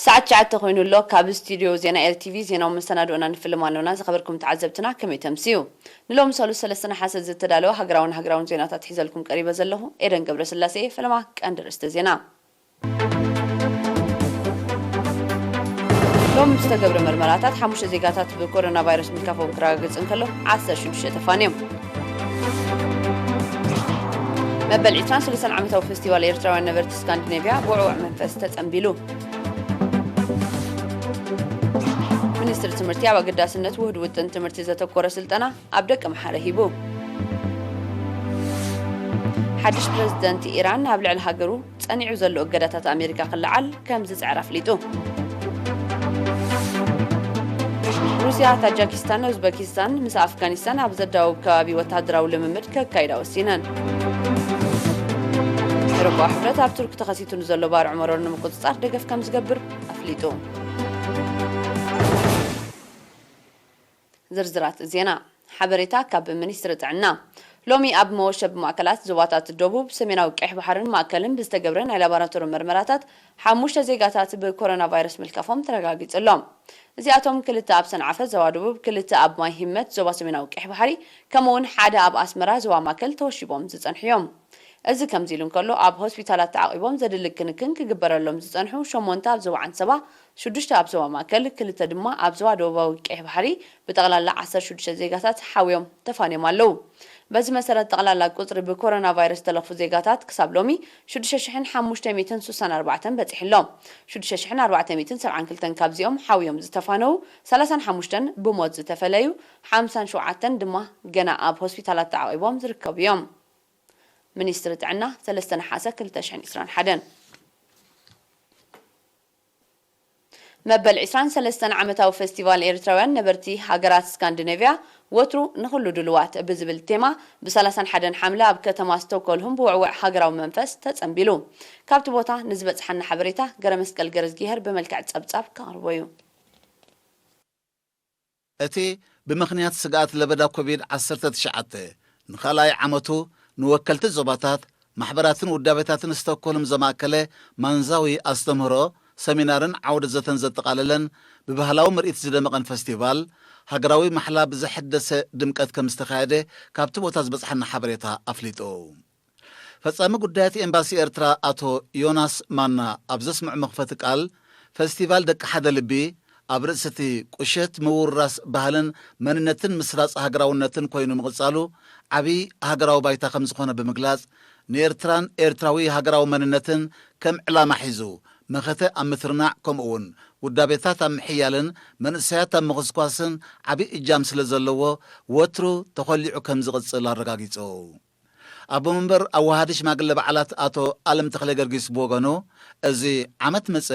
ሰዓት ትሽዓተ ኮይኑ ኣሎ። ካብ ስቱድዮ ዜና ኤልቲቪ ዜናዊ መሰናድኦና ንፍልም ኣለና። ዝኸበርኩም ተዓዘብትና ከመይ ተምስዩ? ንሎሚ ሰሉስ ሰለስተ ነሓሰ ዝተዳለወ ሃገራውን ሃገራውን ዜናታት ሒዘልኩም ቀሪበ ዘለኹ ኤደን ገብረስላሴ። ፈለማ ቀንዲ ርእስተ ዜና። ሎሚ ዝተገብረ መርመራታት ሓሙሽተ ዜጋታት ብኮሮና ቫይረስ ምልካፎም ክረጋገጽ እንከሎ፣ ዓሰርተ ሽዱሽተ ተፋንዮም። መበል ዕስራን ሰለስተን ዓመታዊ ፌስቲቫል ኤርትራውያን ነበርቲ ስካንዲኔቭያ ብውዕውዕ መንፈስ ተጸንቢሉ። ሚኒስትሪ ትምህርቲ ኣብ ኣገዳስነት ውህድ ውጥን ትምህርቲ ዘተኮረ ስልጠና ኣብ ደቂ ኣምሓረ ሂቡ። ሓድሽ ፕረዚደንት ኢራን ኣብ ልዕሊ ሃገሩ ጸኒዑ ዘሎ እገዳታት ኣሜሪካ ክለዓል ከም ዝጽዕር ኣፍሊጡ። ሩስያ፣ ታጃኪስታን ኡዝበኪስታን ምስ ኣፍጋኒስታን ኣብ ዘዳውብ ከባቢ ወተሃደራዊ ልምምድ ከካይዳ ወሲነን። ኤውሮጳዊ ሕብረት ኣብ ቱርክ ተኸሲቱ ንዘሎ ባርዕ መሮር ንምቁጽጻር ደገፍ ከም ዝገብር ኣፍሊጡ። ዝርዝራት ዜና። ሓበሬታ ካብ ሚኒስትሪ ጥዕና። ሎሚ ኣብ መወሸቢ ማእከላት ዞባታት ደቡብ፣ ሰሜናዊ ቀይሕ ባሕርን ማእከልን ብዝተገብረ ናይ ላቦራቶሪ መርመራታት ሓሙሽተ ዜጋታት ብኮሮና ቫይረስ ምልካፎም ተረጋጊጹ ኣሎ። እዚኣቶም ክልተ ኣብ ሰንዓፈ ዞባ ደቡብ፣ ክልተ ኣብ ማይ ሂመት ዞባ ሰሜናዊ ቀይሕ ባሕሪ፣ ከምኡ'ውን ሓደ ኣብ ኣስመራ ዞባ ማእከል ተወሺቦም ዝጸንሑ እዮም። እዚ ከምዚ ኢሉ እንከሎ፣ ኣብ ሆስፒታላት ተዓቂቦም ዘድሊ ክንክን ክግበረሎም ዝጸንሑ ሸሞንተ ኣብ ዞባ ዓንሰባ፣ ሽዱሽተ ኣብ ዞባ ማእከል፣ ክልተ ድማ ኣብ ዞባ ደቡባዊ ቀይሕ ባሕሪ፣ ብጠቕላላ ዓሰርተ ሽዱሽተ ዜጋታት ሓውዮም ተፋንዮም ኣለዉ። በዚ መሰረት፣ ጠቕላላ ቁጽሪ ብኮሮና ቫይረስ ዝተለኽፉ ዜጋታት ክሳብ ሎሚ ሽዱሽተ ሽሕን ሓሙሽተ ሚእትን ስሳን ኣርባዕተን በጺሑ ኣሎ። ሽዱሽተ ሽሕን ኣርባዕተ ሚእትን ሰብዓን ክልተን ካብዚኦም ሓውዮም ዝተፋነዉ፣ ሰላሳን ሓሙሽተን ብሞት ዝተፈለዩ፣ ሓምሳን ሸውዓተን ድማ ገና ኣብ ሆስፒታላት ተዓቂቦም ዝርከቡ እዮም። ሚኒስትሪ ጥዕና፣ ሰለስተ ነሓሰ ክልተ ሽሕን ዕስራን ሓደን። መበል ዕስራን ሰለስተን ዓመታዊ ፌስቲቫል ኤርትራውያን ነበርቲ ሃገራት ስካንዲኔቭያ፣ ወትሩ ንኹሉ ድሉዋት ብዝብል ቴማ፣ ብሰላሳን ሓደን ሓምለ ኣብ ከተማ ስቶክሆልም ብውዕውዕ ሃገራዊ መንፈስ ተጸንቢሉ። ካብቲ ቦታ ንዝበጽሓና ሓበሬታ ገረመስቀል ገረዝጊሄር ብመልክዕ ጸብጻብ ከቕርቦ እዩ። እቲ ብምኽንያት ስግኣት ለበዳ ኮቪድ ዓሰርተ ትሽዓተ ንኻልኣይ ዓመቱ ንወከልቲ ዞባታት፣ ማሕበራትን ውዳቤታትን ስቶክሆልም ዘማእከለ ማንዛዊ ኣስተምህሮ፣ ሰሚናርን ዓውደ ዘተን ዘጠቓለለን ብባህላዊ ምርኢት ዝደመቐን ፈስቲቫል፣ ሃገራዊ ማሕላ ብዘሐደሰ ድምቀት ከም ዝተኻየደ ካብቲ ቦታ ዝበጽሓና ሓበሬታ ኣፍሊጡ። ፈጻሚ ጉዳያት ኤምባሲ ኤርትራ ኣቶ ዮናስ ማና ኣብ ዘስምዖ መኽፈቲ ቃል፣ ፈስቲቫል ደቂ ሓደ ልቢ ኣብ ርእሲ እቲ ቁሸት ምውርራስ ባህልን መንነትን ምስራጽ ሃገራውነትን ኮይኑ ምቕጻሉ ዓቢ ሃገራዊ ባይታ ከም ዝኾነ ብምግላጽ፣ ንኤርትራን ኤርትራዊ ሃገራዊ መንነትን ከም ዕላማ ሒዙ መኸተ ኣብ ምትርናዕ ከምኡ'ውን ውዳቤታት ኣብ ምሕያልን መንእሰያት ኣብ ምኹስኳስን ዓቢ እጃም ስለ ዘለዎ ወትሩ ተኾሊዑ ከም ዝቕጽል ኣረጋጊጹ። ኣቦ መንበር ኣወሃዲ ሽማግለ በዓላት ኣቶ ኣለም ተኽለ ገርጊስ ብወገኑ፣ እዚ ዓመት መጸ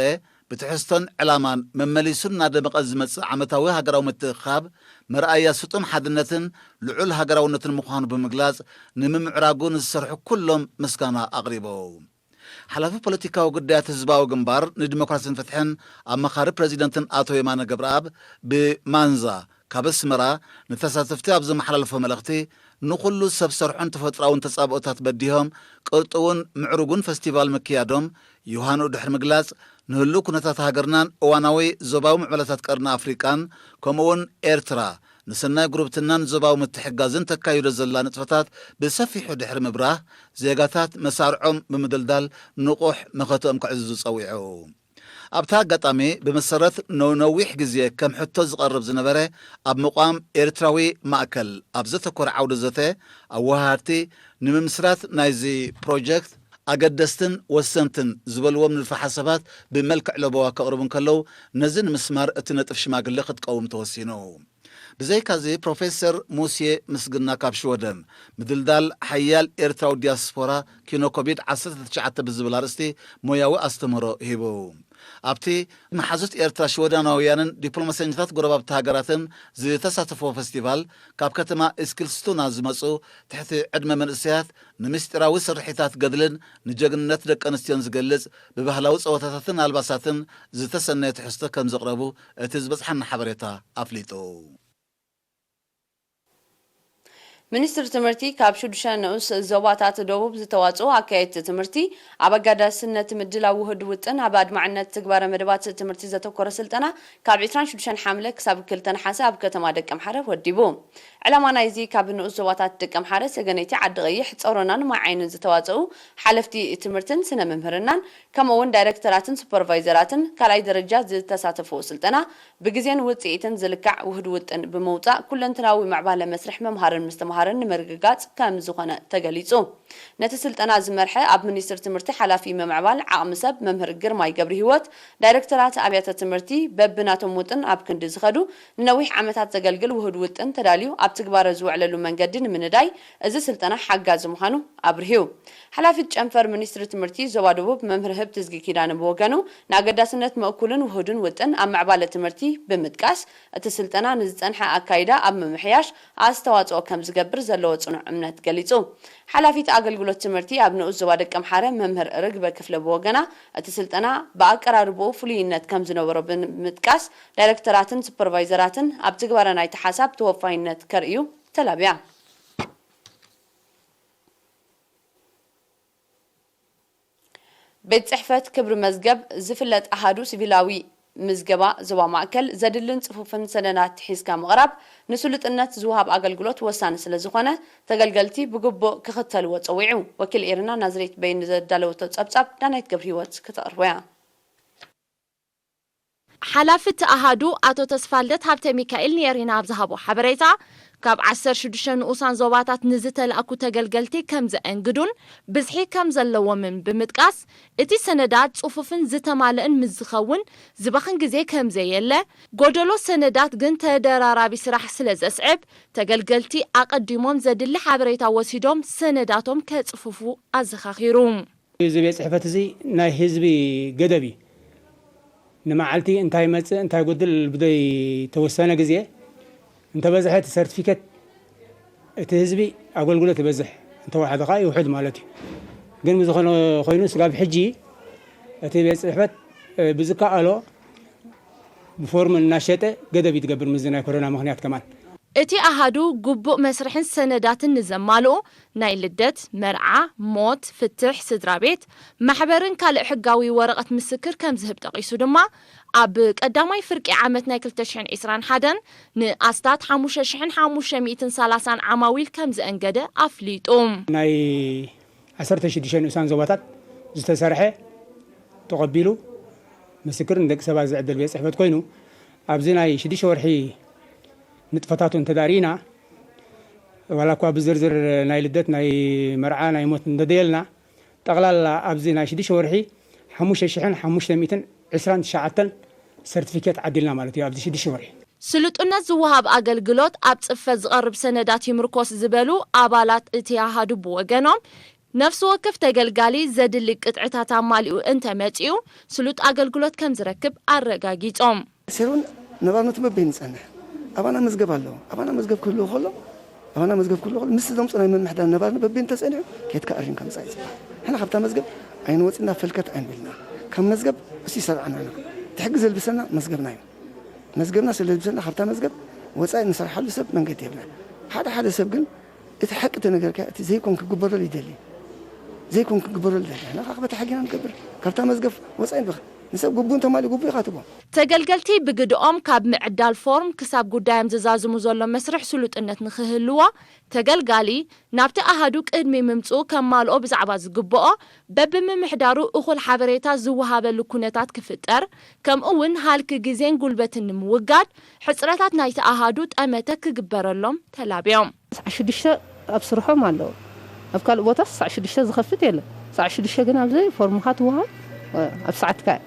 ብትሕዝቶን ዕላማን መመሊሱ እናደመቐ ዝመጽእ ዓመታዊ ሃገራዊ ምትእኽኻብ መርኣያ ስጡም ሓድነትን ልዑል ሃገራውነትን ምዃኑ ብምግላጽ፣ ንምምዕራጉ ንዝሰርሑ ኩሎም ምስጋና ኣቕሪቡ። ሓላፊ ፖለቲካዊ ጉዳያት ህዝባዊ ግንባር ንዲሞክራሲን ፍትሕን ኣማኻሪ ፕረዚደንትን ኣቶ የማነ ገብረኣብ ብማንዛ ካብ ኣስመራ ንተሳተፍቲ ኣብ ዘመሓላለፎ መልእኽቲ፣ ንኹሉ ሰብ ሰርሖን ተፈጥሮኣውን ተጻብኦታት በዲሆም ቅርጡውን ምዕሩጉን ፈስቲቫል ምክያዶም ዮሃንኡ ድሕሪ ምግላጽ፣ ንህሉው ኩነታት ሃገርናን እዋናዊ ዞባዊ ምዕባለታት ቀርኒ ኣፍሪቃን ከምኡ'ውን ኤርትራ ንሰናይ ጉርብትናን ዞባዊ ምትሕግጋዝን ተካይዶ ዘላ ንጥፈታት ብሰፊሑ ድሕሪ ምብራህ፣ ዜጋታት መሳርዖም ብምድልዳል ንቑሕ መኸተኦም ከዕዝዙ ጸዊዑ። ኣብቲ ኣጋጣሚ፣ ብመሰረት ንነዊሕ ግዜ ከም ሕቶ ዝቐርብ ዝነበረ ኣብ ምቋም ኤርትራዊ ማእከል ኣብ ዘተኮረ ዓውደ ዘተ፣ ኣወሃሃድቲ ንምምስራት ናይዚ ፕሮጀክት ኣገደስትን ወሰንትን ዝበልዎም ንድፈ ሓሳባት ብመልክዕ ለበዋ ከቕርቡ እንከለዉ፣ ነዚ ንምስማር እቲ ነጥፍ ሽማግለ ክትቀውም ተወሲኑ። ብዘይካዚ፣ ፕሮፌሰር ሙሴ ምስግና ካብ ሽወደን፣ ምድልዳል ሓያል ኤርትራዊ ዲያስፖራ ኪኖ ኮቪድ ዓሰርተ ትሽዓተ ብዝብል ኣርእስቲ ሞያዊ ኣስተምህሮ ሂቡ። ኣብቲ መሓዙት ኤርትራ ሽወደናውያንን ዲፕሎማሰኛታት ጎረባብቲ ሃገራትን ዝተሳተፍዎ ፈስቲቫል፣ ካብ ከተማ ኤስኪልስቱና ዝመጹ ትሕቲ ዕድመ መንእሰያት፣ ንምስጢራዊ ስርሒታት ገድልን ንጀግንነት ደቂ ኣንስትዮን ዝገልጽ ብባህላዊ ጸወታታትን ኣልባሳትን ዝተሰነየ ትሕዝቶ ከም ዘቕረቡ እቲ ዝበጽሓና ሓበሬታ ኣፍሊጡ። ሚኒስትሪ ትምህርቲ ካብ ሽዱሽተ ንኡስ ዞባታት ደቡብ ዝተዋፅኡ ኣካየድቲ ትምህርቲ ኣብ ኣጋዳስነት ምድላው ውህድ ውጥን ኣብ ኣድማዕነት ትግባረ መደባት ትምህርቲ ዘተኮረ ስልጠና ካብ ዕስራን ሽዱሽተን ሓምለ ክሳብ ክልተ ነሓሰ ኣብ ከተማ ደቀምሓረ ወዲቡ። ዕላማ ናይዚ ካብ ንኡስ ዞባታት ደቀምሓረ፣ ሰገነይቲ፣ ዓዲ ቀይሕ፣ ጸሮናን ማይ ዓይንን ዝተዋፀኡ ሓለፍቲ ትምህርትን ስነ መምህርናን ከምኡ እውን ዳይሬክተራትን ሱፐርቫይዘራትን ካልኣይ ደረጃ ዝተሳተፍዎ ስልጠና ብግዜን ውፅኢትን ዝልካዕ ውህድ ውጥን ብምውፃእ ኩለንትናዊ ምዕባለ መስርሕ መምሃርን ምስትምሃርን ንምርግጋፅ ከም ዝኾነ ተገሊፁ። ነቲ ስልጠና ዝመርሐ ኣብ ሚኒስቴር ትምህርቲ ሓላፊ ምምዕባል ዓቕሚ ሰብ መምህር ግርማይ ገብረሂወት፣ ዳይሬክተራት ኣብያተ ትምህርቲ በብናቶም ውጥን ኣብ ክንዲ ዝኸዱ ንነዊሕ ዓመታት ዘገልግል ውህድ ውጥን ተዳልዩ ኣብ ትግባረ ዝውዕለሉ መንገዲ ንምንዳይ እዚ ስልጠና ሓጋዚ ምዃኑ ኣብርሂዩ። ሓላፊት ጨንፈር ሚኒስትሪ ትምህርቲ ዞባ ደቡብ መምህር ህብትዝጊ ኪዳነ ብወገኑ፣ ንኣገዳስነት ምእኩልን ውሁድን ውጥን ኣብ ምዕባለ ትምህርቲ ብምጥቃስ፣ እቲ ስልጠና ንዝጸንሐ ኣካይዳ ኣብ ምምሕያሽ ኣስተዋጽኦ ከም ዝገብር ዘለዎ ጽኑዕ እምነት ገሊጹ። ሓላፊት ኣገልግሎት ትምህርቲ ኣብ ንኡስ ዞባ ደቀምሓረ መምህር ርግበ ክፍለ ብወገና፣ እቲ ስልጠና ብኣቀራርብኡ ፍሉይነት ከም ዝነበሮ ብምጥቃስ፣ ዳይሬክተራትን ሱፐርቫይዘራትን ኣብ ትግባረ ናይቲ ሓሳብ ተወፋይነት ከርእዩ ተላብያ። ቤት ጽሕፈት ክብሪ መዝገብ ዝፍለጥ ኣሃዱ ሲቪላዊ ምዝገባ ዞባ ማእከል፣ ዘድልን ጽፉፍን ሰነዳት ሒዝካ ምቕራብ ንስሉጥነት ዝወሃብ ኣገልግሎት ወሳኒ ስለ ዝኾነ፣ ተገልገልቲ ብግቡእ ክኽተልዎ ጸዊዑ። ወኪል ኤርና ናዝሬት በይን ዘዳለወቶ ጸብጻብ ዳናይት ገብረሂወት ክተቕርቦ እያ። ሓላፊ እቲ ኣሃዱ ኣቶ ተስፋልደት ሃብተሚካኤል ንኤሪና ኣብ ዝሃቦ ሓበሬታ፣ ካብ ዓሰርተ ሽዱሽተ ንኡሳን ዞባታት ንዝተላእኩ ተገልገልቲ ከም ዘአንግዱን ብዝሒ ከም ዘለዎምን ብምጥቃስ፣ እቲ ሰነዳት ጽፉፍን ዝተማልእን ምስ ዝኸውን ዝባኽን ግዜ ከም ዘየለ፣ ጎደሎ ሰነዳት ግን ተደራራቢ ስራሕ ስለ ዘስዕብ፣ ተገልገልቲ ኣቐዲሞም ዘድሊ ሓበሬታ ወሲዶም ሰነዳቶም ከጽፍፉ ኣዘኻኺሩ። እዚ ቤት ጽሕፈት እዚ ናይ ህዝቢ ገደብ እዩ። ንመዓልቲ እንታይ ይመጽእ፣ እንታይ ይጎድል ብዘይተወሰነ ግዜ እንተበዝሐ እቲ ሰርቲፊኬት እቲ ህዝቢ ኣገልግሎት ይበዝሕ፣ እንተወሓደ ከኣ ይውሕድ ማለት እዩ። ግን ብዝኾነ ኮይኑ ስጋብ ሕጂ እቲ ቤት ጽሕፈት፣ እ፣ ብዝከኣሎ ብፎርም እናሸጠ ገደብ እዩ ትገብር፣ ምስዚ ናይ ኮሮና ምኽንያት ከማን። እቲ ኣሃዱ ግቡእ መስርሕን ሰነዳትን ንዘማልኡ ናይ ልደት፣ መርዓ፣ ሞት፣ ፍትሕ ስድራ ቤት፣ ማሕበርን ካልእ ሕጋዊ ወረቐት ምስክር ከም ዝህብ ጠቒሱ ድማ፣ ኣብ ቀዳማይ ፍርቂ ዓመት ናይ ክልተ ሽሕን ዕስራን ሓደን ንኣስታት ሓሙሽተ ሽሕን ሓሙሽተ ሚእትን ሰላሳን ዓማዊል ከም ዘእንገደ ኣፍሊጡ። ናይ ዓሰርተ ሽዱሽተ ንኡሳን ዞባታት ዝተሰርሐ ተቐቢሉ ምስክር ንደቂ ሰባት ዝዕድል ቤት ጽሕፈት ኮይኑ፣ ኣብዚ ናይ ሽዱሽተ ወርሒ ንጥፈታቱ እንተዳሪና፣ ዋላ እኳ ብዝርዝር ናይ ልደት፣ ናይ መርዓ፣ ናይ ሞት እንተደየልና፣ ጠቕላላ ኣብዚ ናይ ሽዱሽተ ወርሒ ሓሙሽተ ሽሕን ሓሙሽተ ሚእትን ዕስራን ትሽዓተን ሰርቲፊኬት ዓዲልና ማለት እዩ። ኣብዚ ሽዱሽተ ወርሒ ስሉጥነት ዝወሃብ ኣገልግሎት ኣብ ጽፈት ዝቐርብ ሰነዳት ይምርኮስ ዝበሉ ኣባላት እቲ ኣሃዱ ብወገኖም፣ ነፍሲ ወከፍ ተገልጋሊ ዘድሊ ቅጥዕታት ኣማሊኡ እንተመጺኡ፣ ስሉጥ ኣገልግሎት ከም ዝረክብ ኣረጋጊጾም። ሴሮን ነባርነቱ በበይኑ ይጸንሕ። ኣባና መዝገብ ኣለዎ። ኣባና መዝገብ ክህልዎ ከሎ፣ ኣባና መዝገብ ክህልዎ ከሎ፣ ምስ ዘምጾ ናይ ምምሕዳር ነባርነት በበይኑ ተጸኒሑ፣ ኬድካ ኣሪምካ ምጻእ እዩ ዝበሃል። ንሕና ካብታ መዝገብ ኣይንወጽእና፣ ፈልከት ኣይንብልና። ካብ መዝገብ እሱ ይሰርዓና። ንሕና እቲ ሕጊ ዘልብሰና መዝገብና እዩ። መዝገብና ስለ ዘልብሰና፣ ካብታ መዝገብ ወጻኢ ንሰርሓሉ ሰብ መንገዲ የብልና። ሓደ ሓደ ሰብ ግን እቲ ሓቂ ተነገርካ፣ እቲ ዘይኮን ክግበረሉ ይደሊ። ዘይኮን ክግበረሉ ይደሊ። ንሕና ከኣ በቲ ሕጊና ንገብር። ካብታ መዝገብ ወጻኢ ንበኽ። ንሰብ ግቡእ እንተማልኡ ግቡእ ኢኻ ትቦ። ተገልገልቲ ብግድኦም ካብ ምዕዳል ፎርም ክሳብ ጉዳዮም ዝዛዝሙ ዘሎ መስርሕ ስሉጥነት ንኽህልዎ፣ ተገልጋሊ ናብቲ ኣሃዱ ቅድሚ ምምጽኡ ከማልኦ ብዛዕባ ዝግብኦ፣ በብምምሕዳሩ እኹል ሓበሬታ ዝወሃበሉ ኩነታት ክፍጠር፣ ከምኡ እውን ሃልኪ ግዜን ጉልበትን ንምውጋድ፣ ሕጽረታት ናይቲ ኣሃዱ ጠመተ ክግበረሎም ተላብዮም። ሰዓት ሽዱሽተ ኣብ ስርሖም ኣለዉ። ኣብ ካልእ ቦታ ሰዓት ሽዱሽተ ዝኸፍት የለን። ሰዓት ሽዱሽተ ግን ኣብዚ ፎርምኻ ትወሃብ፣ ኣብ ሰዓትካ እያ።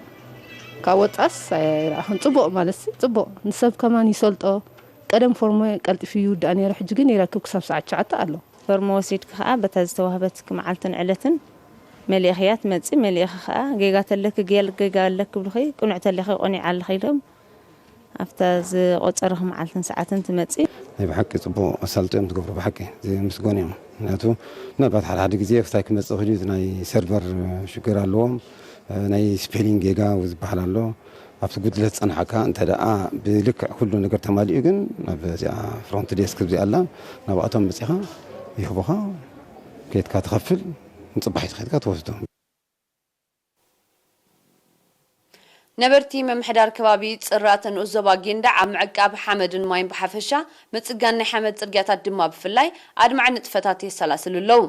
ካብ ወጻስ ኣይረኣኹን። ጽቡቕ ማለትሲ ጽቡቕ። ንሰብ ከማን ይሰልጦ። ቀደም ፎርሞ ቀልጢፉ ይውዳእ ነይሩ፣ ሕጂ ግን ይረክብ ክሳብ ሰዓት ትሽዓተ ኣሎ። ፎርሞ ወሲድኪ ከኣ በታ ዝተዋህበትኪ መዓልትን ዕለትን መሊእኽያ ትመጺ። መሊእኺ ከኣ ጌጋ ተለኪ፣ ጌል-፣ ጌጋ ኣለኪ ይብሉኺ፣ ቅኑዕ ተለኺ፣ ቅኑዕ ኣለኺ ኢሎም ኣብታ ዝቖጸርኺ መዓልትን ሰዓትን ትመጺ። ናይ ብሓቂ ጽቡቕ ኣሳልጦ እዮም ትገብሩ፣ ብሓቂ ዝምስገኑ እዮም። ምኽንያቱ ምናልባት ሓደ ሓደ ግዜ ክሳይ ክመጽእ ክኢሉ እዩ፣ እቲ ናይ ሰርቨር ሽግር ኣለዎም፣ ናይ ስፔሊንግ ጌጋ ዝበሃል ኣሎ። ኣብቲ ጉድለት ዝጸንሓካ እንተ ደኣ ብልክዕ ኩሉ ነገር ተማሊኡ ግን ናብ እዚኣ ፍሮንት ዴስክ እዚኣ ኣላ፣ ናብኣቶም መጺኻ ይህቡኻ፣ ከይድካ ትኸፍል፣ ንጽባሒቱ ከይድካ ትወስዶ። ነበርቲ ምምሕዳር ከባቢ ጽራት ንኡስ ዞባ ጊንዳዕ ኣብ ምዕቃብ ሓመድን ማይን ብሓፈሻ፣ ምጽጋን ናይ ሓመድ ጽርግያታት ድማ ብፍላይ ኣድማዒ ንጥፈታት የሰላስሉ ኣለዉ።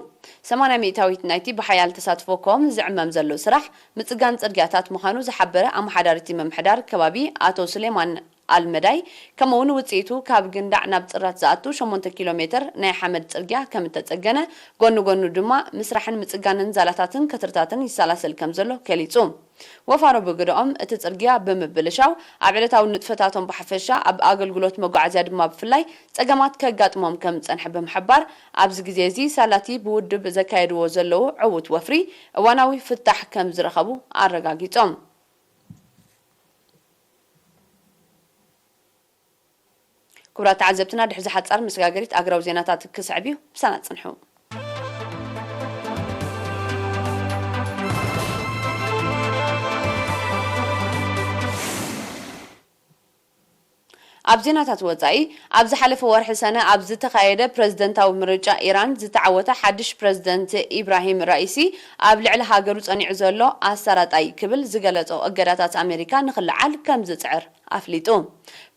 ሰማንያ ሚእታዊት ናይቲ ብሓያል ተሳትፎ ኮም ዝዕመም ዘሎ ስራሕ ምጽጋን ጽርግያታት ምዃኑ ዝሓበረ ኣመሓዳሪቲ ምምሕዳር ከባቢ ኣቶ ሱሌማን ኣልመዳይ፣ ከምኡውን ውጽኢቱ ካብ ግንዳዕ ናብ ጽራት ዝኣቱ ሸሞንተ ኪሎ ሜትር ናይ ሓመድ ጽርግያ ከም እተጸገነ፣ ጎኒ ጎኑ ድማ ምስራሕን ምጽጋንን ዛላታትን ከትርታትን ይሰላሰል ከም ዘሎ ገሊጹ። ወፋሮ ብግደኦም፣ እቲ ጽርግያ ብምብልሻው ኣብ ዕለታዊ ንጥፈታቶም ብሓፈሻ፣ ኣብ ኣገልግሎት መጓዓዝያ ድማ ብፍላይ ጸገማት ከጋጥሞም ከም ዝጸንሐ ብምሕባር፣ ኣብዚ ግዜ እዚ ሳላቲ ብውድብ ዘካየድዎ ዘለዉ ዕዉት ወፍሪ እዋናዊ ፍታሕ ከም ዝረኸቡ ኣረጋጊጾም። ክቡራት ተዓዘብትና፣ ድሕዚ ሓጻር መሰጋገሪት ኣገራዊ ዜናታት ክስዕብ እዩ። ምሳና ጽንሑ። ኣብ ዜናታት ወጻኢ፣ ኣብ ዝሓለፈ ወርሒ ሰነ ኣብ ዝተኻየደ ፕረዚደንታዊ ምርጫ ኢራን ዝተዓወተ ሓድሽ ፕረዚደንት ኢብራሂም ራኢሲ፣ ኣብ ልዕሊ ሃገሩ ጸኒዑ ዘሎ ኣሳራጣይ ክብል ዝገለጾ እገዳታት ኣሜሪካ ንኽልዓል ከም ዝጽዕር ኣፍሊጡ።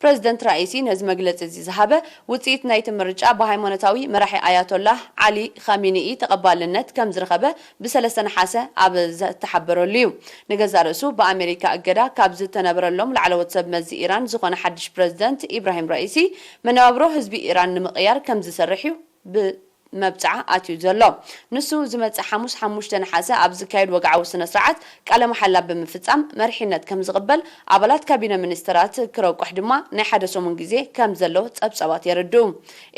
ፕረዚደንት ራኢሲ ነዚ መግለጺ እዚ ዝሃበ፣ ውጽኢት ናይቲ ምርጫ ብሃይማኖታዊ መራሒ ኣያቶላህ ዓሊ ኻሚኒኢ ተቐባልነት ከም ዝረኸበ ብሰለስተ ነሓሰ ኣብ ዝተሓበረሉ እዩ። ንገዛእ ርእሱ ብኣሜሪካ እገዳ ካብ ዝተነበረሎም ላዕለዎት ሰብ መዚ ኢራን ዝኾነ ሓድሽ ፕረዚደንት ኢብራሂም ራኢሲ፣ መነባብሮ ህዝቢ ኢራን ንምቕያር ከም ዝሰርሕ እዩ ብመብጽዓ ኣትዩ ዘሎ። ንሱ ዝመጽእ ሓሙስ ሓሙሽተ ነሓሰ ኣብ ዝካየድ ወግዓዊ ስነ ስርዓት ቃለ መሓላ ብምፍጻም መሪሕነት ከም ዝቕበል፣ ኣባላት ካቢነ ሚኒስተራት ክረቁሕ ድማ ናይ ሓደ ሰሙን ግዜ ከም ዘለዎ ጸብጻባት የረድኡ።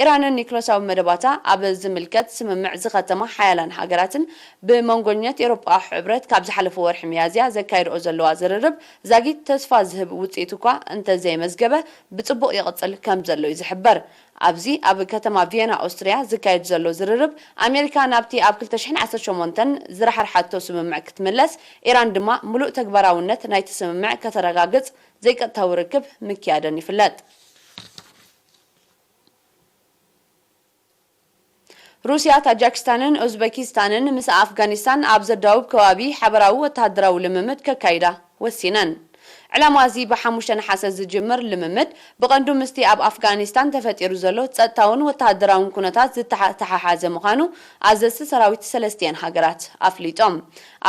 ኢራንን ኒክለሳዊ መደባታ ኣብ ዝምልከት ስምምዕ ዝኸተማ ሓያላን ሃገራትን፣ ብመንጎኛት ኤውሮጳ ሕብረት ካብ ዝሓለፈ ወርሒ ሚያዝያ ዘካይድኦ ዘለዋ ዝርርብ ዛጊት ተስፋ ዝህብ ውጽኢት እኳ እንተዘየመዝገበ፣ ብጽቡቕ ይቕጽል ከም ዘሎ እዩ ዝሕበር። ኣብዚ ኣብ ከተማ ቪየና ኦስትርያ ዝካየድ ዘሎ ዝርርብ፣ ኣሜሪካ ናብቲ ኣብ ክልተ ሽሕን ዓሰርተ ሸሞንተን ዝረሓርሓቶ ስምምዕ ክትምለስ፣ ኢራን ድማ ምሉእ ተግባራውነት ናይቲ ስምምዕ ከተረጋግጽ ዘይቀጥታዊ ርክብ ምክያደን ይፍለጥ። ሩስያ፣ ታጃኪስታንን ኡዝበኪስታንን ምስ ኣፍጋኒስታን ኣብ ዘዳውብ ከባቢ ሓበራዊ ወተሃደራዊ ልምምድ ከካይዳ ወሲነን። ዕላማ እዚ ብሓሙሽተ ነሓሰ ዝጅምር ልምምድ ብቐንዱ ምስቲ ኣብ ኣፍጋኒስታን ተፈጢሩ ዘሎ ጸጥታውን ወተሃደራውን ኩነታት ዝተሓሓዘ ምዃኑ ኣዘዝቲ ሰራዊት ሰለስቲኤን ሃገራት ኣፍሊጦም።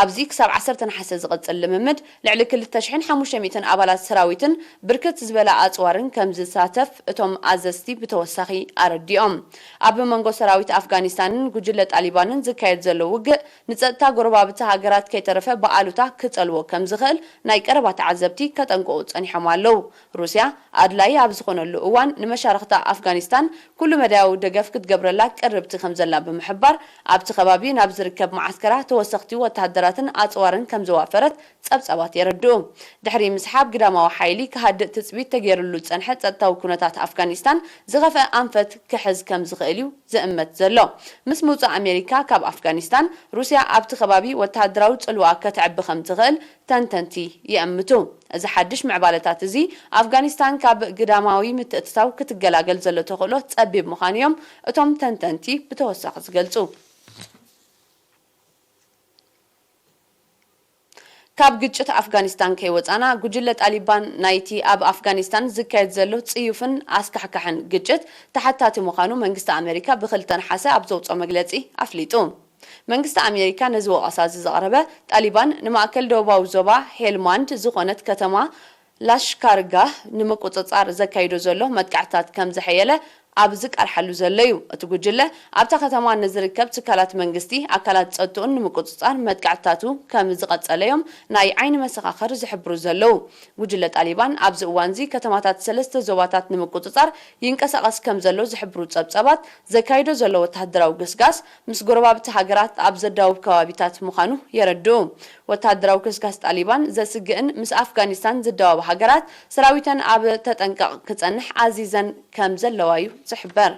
ኣብዚ ክሳብ ዓሰርተ ነሓሰ ዝቕጽል ልምምድ ልዕሊ ክልተ ሽሕን ሓሙሽተ ሚእትን ኣባላት ሰራዊትን ብርክት ዝበላ ኣጽዋርን ከም ዝሳተፍ እቶም ኣዘዝቲ ብተወሳኺ ኣረዲኦም። ኣብ መንጎ ሰራዊት ኣፍጋኒስታንን ጉጅለ ጣሊባንን ዝካየድ ዘሎ ውግእ ንጸጥታ ጎረባብቲ ሃገራት ከይተረፈ ብኣሉታ ክጸልዎ ከም ዝኽእል ናይ ቀረባ ተዓዘብቲ ከጠንቅቑ ጸኒሖም ኣለዉ። ሩስያ ኣድላዪ ኣብ ዝኾነሉ እዋን ንመሻርኽታ ኣፍጋኒስታን ኩሉ መዳያዊ ደገፍ ክትገብረላ ቅርብቲ ከም ዘላ ብምሕባር፣ ኣብቲ ከባቢ ናብ ዝርከብ መዓስከራ ተወሰኽቲ ወተሃደራትን ኣጽዋርን ከም ዘዋፈረት ጸብጻባት የረድኡ። ድሕሪ ምስሓብ ግዳማዊ ሓይሊ ክሃድእ ትጽቢት ተገይሩሉ ዝጸንሐ ጸጥታዊ ኩነታት ኣፍጋኒስታን ዝኸፍአ ኣንፈት ክሕዝ ከም ዝኽእል እዩ ዝእመት ዘሎ። ምስ ምውጻእ ኣሜሪካ ካብ ኣፍጋኒስታን፣ ሩስያ ኣብቲ ከባቢ ወተሃደራዊ ጽልዋ ከተዕቢ ከም ትኽእል ተንተንቲ ይእምቱ። እዚ ሓድሽ ምዕባለታት እዚ፣ ኣፍጋኒስታን ካብ ግዳማዊ ምትእትታው ክትገላገል ዘሎ ተኽእሎ ጸቢብ ምዃኑ እዮም እቶም ተንተንቲ ብተወሳኺ ዝገልጹ። ካብ ግጭት ኣፍጋኒስታን ከይወጻና፣ ጉጅለ ጣሊባን ናይቲ ኣብ ኣፍጋኒስታን ዝካየድ ዘሎ ጽዩፍን ኣስካሕካሕን ግጭት ተሓታቲ ምዃኑ መንግስቲ ኣሜሪካ ብኽልተ ነሓሰ ኣብ ዘውጽኦ መግለጺ ኣፍሊጡ። መንግስቲ ኣሜሪካ ነዚ ወቐሳ እዚ ዘቕረበ፣ ጣሊባን ንማእከል ደቡባዊ ዞባ ሄልማንድ ዝኾነት ከተማ ላሽካርጋህ ንምቁጽጻር ዘካይዶ ዘሎ መጥቃዕትታት ከም ዘሐየለ ኣብ ዝቃልሓሉ ዘሎ እዩ። እቲ ጉጅለ ኣብታ ከተማ ንዝርከብ ትካላት መንግስቲ፣ ኣካላት ጸጥታኡን ንምቁጽጻር መጥቃዕትታቱ ከም ዝቐጸለ እዮም ናይ ዓይኒ መሰኻኽር ዝሕብሩ ዘለዉ። ጉጅለ ጣሊባን ኣብዚ እዋንዚ ከተማታት ሰለስተ ዞባታት ንምቁጽጻር ይንቀሳቐስ ከም ዘሎ ዝሕብሩ ጸብጻባት፣ ዘካይዶ ዘሎ ወተሃደራዊ ግስጋስ ምስ ጎረባብቲ ሃገራት ኣብ ዘዳውብ ከባቢታት ምዃኑ የረድኡ። ወተሃደራዊ ግስጋስ ጣሊባን ዘስግእን ምስ ኣፍጋኒስታን ዝዳወባ ሃገራት፣ ሰራዊተን ኣብ ተጠንቀቕ ክጸንሕ ኣዚዘን ከም ዘለዋ እዩ ዝሕበር።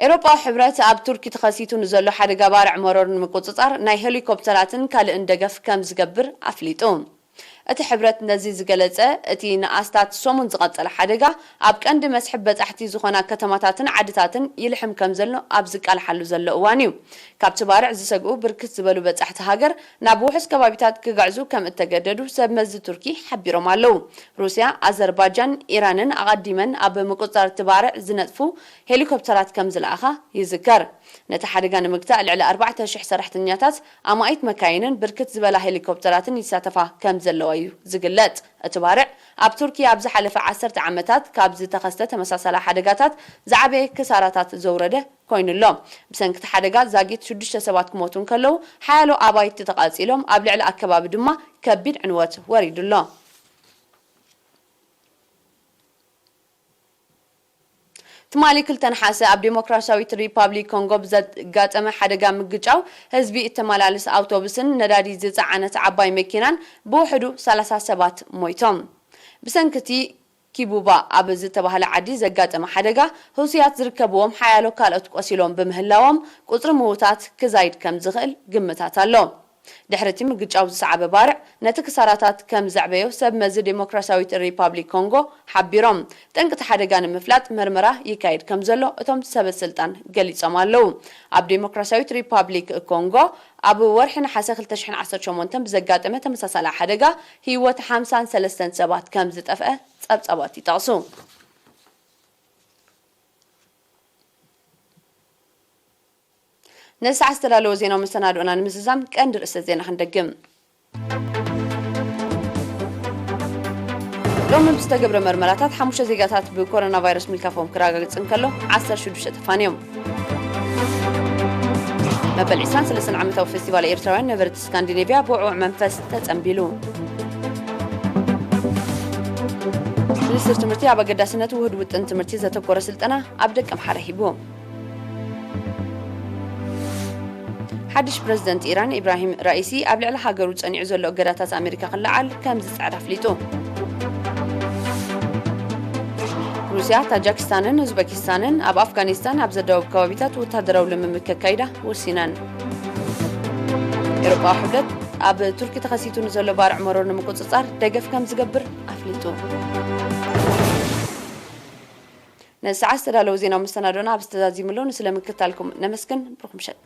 ኤውሮጳዊ ሕብረት ኣብ ቱርኪ ተኸሲቱ ንዘሎ ሓደጋ ባርዕ መሮር ንምቁጽጻር ናይ ሄሊኮፕተራትን ካልእን ደገፍ ከም ዝገብር ኣፍሊጡ። እቲ ሕብረት ነዚ ዝገለጸ፣ እቲ ንኣስታት ሰሙን ዝቐጸለ ሓደጋ ኣብ ቀንዲ መስሕብ በጻሕቲ ዝኾና ከተማታትን ዓድታትን ይልሕም ከም ዘሎ ኣብ ዝቃልሓሉ ዘሎ እዋን እዩ። ካብቲ ባርዕ ዝሰግኡ ብርክት ዝበሉ በጻሕቲ ሃገር ናብ ውሑስ ከባቢታት ክግዕዙ ከም እተገደዱ ሰብ መዚ ቱርኪ ሓቢሮም ኣለዉ። ሩስያ፣ ኣዘርባጃን ኢራንን ኣቐዲመን ኣብ ምቁጽጻር እቲ ባርዕ ዝነጥፉ ሄሊኮፕተራት ከም ዝለኣኻ ይዝከር። ነቲ ሓደጋ ንምግታእ ልዕሊ ኣርባዕተ ሽሕ ሰራሕተኛታት፣ ኣማኢት መካይንን ብርክት ዝበላ ሄሊኮፕተራትን ይሳተፋ ከም ዘለዋ እዩ ዝግለጽ። እቲ ባርዕ ኣብ ቱርኪ ኣብ ዝሓለፈ ዓሰርተ ዓመታት ካብ ዝተኸስተ ተመሳሳሊ ሓደጋታት ዝዓበየ ክሳራታት ዘውረደ ኮይኑ ኣሎ። ብሰንኪ እቲ ሓደጋ ዛጊት ሽዱሽተ ሰባት ክሞቱ እንከለዉ፣ ሓያሎ ኣባይቲ ተቓጺሎም፣ ኣብ ልዕሊ ኣከባቢ ድማ ከቢድ ዕንወት ወሪዱ ኣሎ። ትማሊ ክልተ ነሓሰ ኣብ ዴሞክራሲያዊት ሪፓብሊክ ኮንጎ ብዘጋጠመ ሓደጋ ምግጫው ህዝቢ እተመላልስ ኣውቶቡስን ነዳዲ ዝጸዓነት ዓባይ መኪናን ብውሕዱ ሰላሳ ሰባት ሞይቶም። ብሰንኪ እቲ ኪቡባ ኣብ ዝተባህለ ዓዲ ዘጋጠመ ሓደጋ፣ ህሱያት ዝርከብዎም ሓያሎ ካልኦት ቆሲሎም ብምህላዎም፣ ቁጽሪ ምዉታት ክዛይድ ከም ዝኽእል ግምታት ኣሎ። ድሕሪ እቲ ምግጫው ዝሰዓበ ባርዕ ነቲ ክሳራታት ከም ዘዕበዮ ሰብ መዚ ዴሞክራሲያዊት ሪፓብሊክ ኮንጎ ሓቢሮም። ጠንቂ እቲ ሓደጋ ንምፍላጥ መርመራ ይካየድ ከም ዘሎ እቶም ሰበ ስልጣን ገሊጾም ኣለዉ። ኣብ ዴሞክራሲያዊት ሪፓብሊክ ኮንጎ ኣብ ወርሒ ነሓሰ ክልተ ሽሕን ዓሰርተ ሸሞንተን ብዘጋጠመ ተመሳሳሊ ሓደጋ ህይወት ሓምሳን ሰለስተን ሰባት ከም ዝጠፍአ ጸብጻባት ይጠቕሱ። ነዚ ሰዓት ዝተዳለወ ዜናዊ መሰናድኦና ንምዝዛም ቀንዲ ርእሰ ዜና ክንደግም። ሎሚ ብዝተገብረ መርመራታት ሓሙሽተ ዜጋታት ብኮሮና ቫይረስ ምልካፎም ክረጋገጽ እንከሎ፣ ዓሰርተ ሽዱሽተ ተፋንዮም። መበል ዕስራን ሰለስተን ዓመታዊ ፌስቲቫል ኤርትራውያን ነበርቲ ስካንዲኔቭያ ብውዕዉዕ መንፈስ ተጸንቢሉ። ሚኒስትር ትምህርቲ ኣብ ኣገዳስነት ውሁድ ውጥን ትምህርቲ ዘተኮረ ስልጠና ኣብ ደቀምሓረ ሂቡ። ሓድሽ ፕረዚደንት ኢራን ኢብራሂም ራኢሲ ኣብ ልዕሊ ሃገሩ ጸኒዑ ዘሎ እገዳታት ኣሜሪካ ክለዓል ከም ዝጽዕር ኣፍሊጡ። ሩስያ፣ ታጃኪስታንን ኡዝበኪስታንን ኣብ ኣፍጋኒስታን ኣብ ዘደዋውብ ከባቢታት ወታደራዊ ልምምድ ከካይዳ ወሲነን። ኤውሮጳዊ ሕብረት ኣብ ቱርኪ ተኸሲቱ ንዘሎ ባርዕ መሮር ንምቁጽጻር ደገፍ ከም ዝገብር ኣፍሊጡ። ነዚ ሰዓት ዝተዳለዉ ዜናዊ መሰናዶና ኣብዚ ተዛዚሙ ኣሎ። ንስለ ምክትታልኩም ነመስግን። ብሩኽ ምሸት።